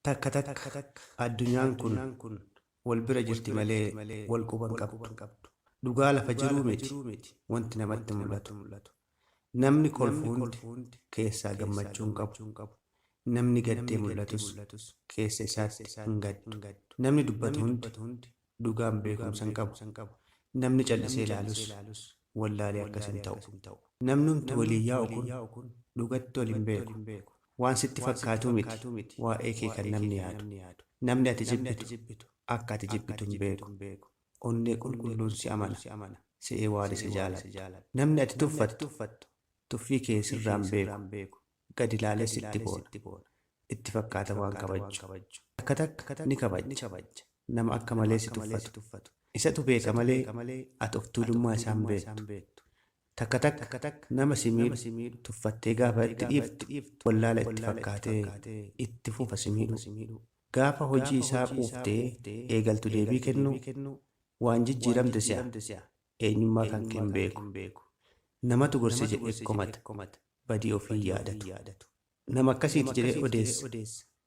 Takka takka addunyaan kun wal bira jirti malee wal quba hin qabdu. Dhugaa lafa jiruu miti wanti namatti mul'atu. Namni kolfu hundi keessaa gammachuu hin qabu. Namni gaddee mul'atus keessa isaatti hin gaddu. Namni dubbatu hundi dhugaan beekumsa hin qabu. Namni callisee ilaalus wallaalee akkas hin ta'u. Namnumti waliin yaa'u kun dhugatti wal hin beeku. Waan sitti fakkaatuu miti waa'ee kee kan namni yaadu. Namni ati jibbitu akka ati jibbitu hin beeku. Onnee qulqulluun si amana, se'ee waan isa jaalattu. Namni ati tuffattu tuffii kee sirraa hin beeku. Gad ilaalee sitti boona. Itti fakkaata waan kabajju. Takka takka ni kabajja. Nama akka malee si tuffatu. Isatu beeka malee ati of tuulummaa isaa hin beektu. Takka takka nama si miidhu tuffattee gaafa itti dhiiftu wallaala itti fakkaatee itti fufa si miidhuu. Gaafa hojii isaa quuftee eegaltu deebii kennuu waan jijjiiramte se'a eenyummaa kan kee hin beeku. Namatu gorse jedhee komata badii ofii hin yaadatu. Nama akkasiiti jedhee odeessa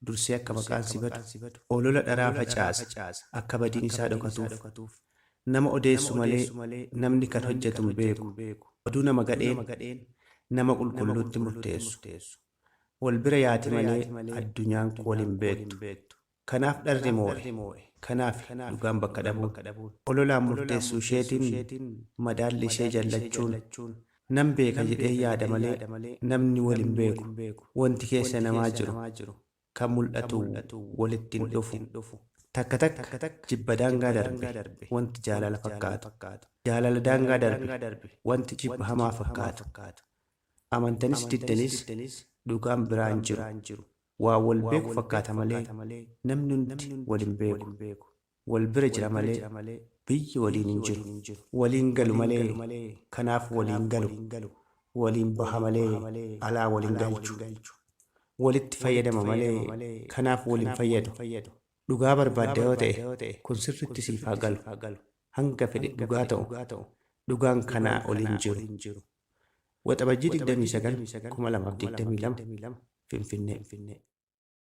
dursee akka maqaan si badu olola dharaa facaasa akka badiin isaa dhokatuuf. Nama odeessu malee namni kan hojjetu hin beeku. Oduu nama gadheen nama qulqulluutti murteessu. Wal bira yaati malee addunyaan kun wal hin beektu. Kanaaf dharri moo'e. Kanaaf dhugaan bakka dhabuun. Ololaan murteessuu isheetiin madaalli ishee jallachuun nan beeka jedhee yaada malee namni wal hin beeku. Wanti keessa namaa jiru kan mul'atu walitti hin dhufu. Takka takka jibba daangaa darbe wanti jaalala fakkaatu. Jaalala daangaa darbe wanti jibba hamaa fakkaatu. Amantanis diddanis dhugaan biraa hin jiru. Waa wal beeku fakkaata malee namni hundi wal hin beeku. Wal bira jira malee biyyi waliin hin jiru. Waliin galu malee kanaaf waliin galu. Waliin baha malee alaa waliin galchu. Walitti fayyadama malee kanaaf waliin fayyadu. Dhugaa barbaadda yoo ta'e kun sirriitti siif haa galu. Hanga fedhe dhugaa ta'u dhugaan kanaa ol hin jiru. Waxabajjii 29, 2022 Finfinnee.